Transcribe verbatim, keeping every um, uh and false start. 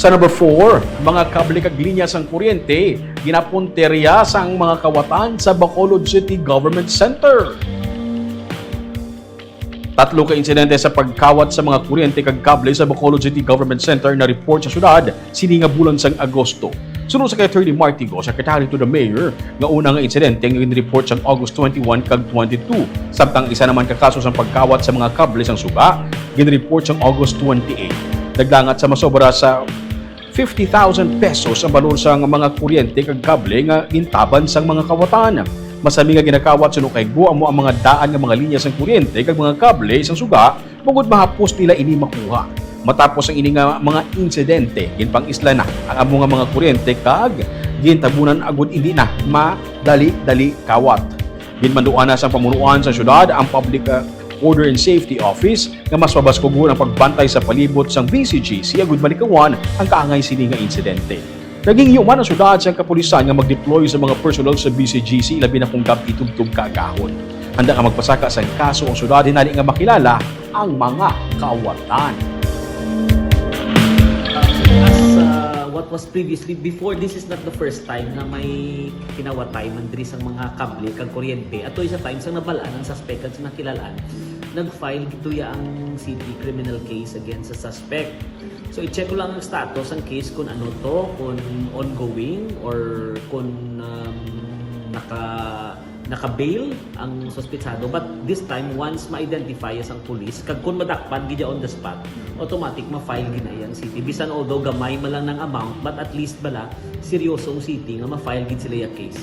Sa number four, mga kable kag linya sang kuryente ginapunterya sang mga kawatan sa Bacolod City Government Center. Tatlo ka insidente sa pagkawat sa mga kuryente kag kable sa Bacolod City Government Center na report sa syudad sini nga bulan sang Agosto. Suno sa kay Attorney Martigo, Secretary to the Mayor, nga una nga insidente nga ginreport sang August twenty-one kag twenty-two, samtang isa naman ka kaso sang pagkawat sa mga kable sang suga ginreport sang August twenty-eight. Naglangat sa masobra sa fifty thousand pesos ang balor sang mga kuryente kag kable nga gintaban sang mga kawatan. Masami nga ginakawat suno kay Guo amo ang mga daan nga mga linya sang kuryente kag mga kable sang suga, bangod mahapos nila ini makuha. Matapos ang ini nga mga insidente, ginpang-isla na ang amo nga mga kuryente kag gintabunan agud indi na madali-dali kawat. Ginmanduan na sang pamunuan sa syudad ang Public, uh, Order and Safety Office nga mas mabaskugon ang pagbantay sa palibot sang B C G C agud malikawan ang kaangay sini nga insidente. Naghingyo man ang syudad sang kapulisan nga mag-deploy sa mga personnel sa B C G C, labi na kung gab-i tubtob kaagahon. Handa nga magpasaka sang kaso ang syudad hinali nga makilala ang mga kawatan. As uh, what was previously, before, this is not the first time na may kinawatay man diri sang mga kable kag kuryente. Ato isa time sang nabalaan ang suspect kag sa nakilalaan, nag-file gituya ang city criminal case against sa suspect. So i-check ko lang ang status ang case kung ano to, kung ongoing or kung um, naka naka-bail ang suspetsado, but this time once ma-identify sang police kag kung madakpan gid on the spot, automatic ma-file gid na iya ang city, bisan although gamay man lang nang amount, but at least bala seryoso ang city nga ma-file gid sila iya case.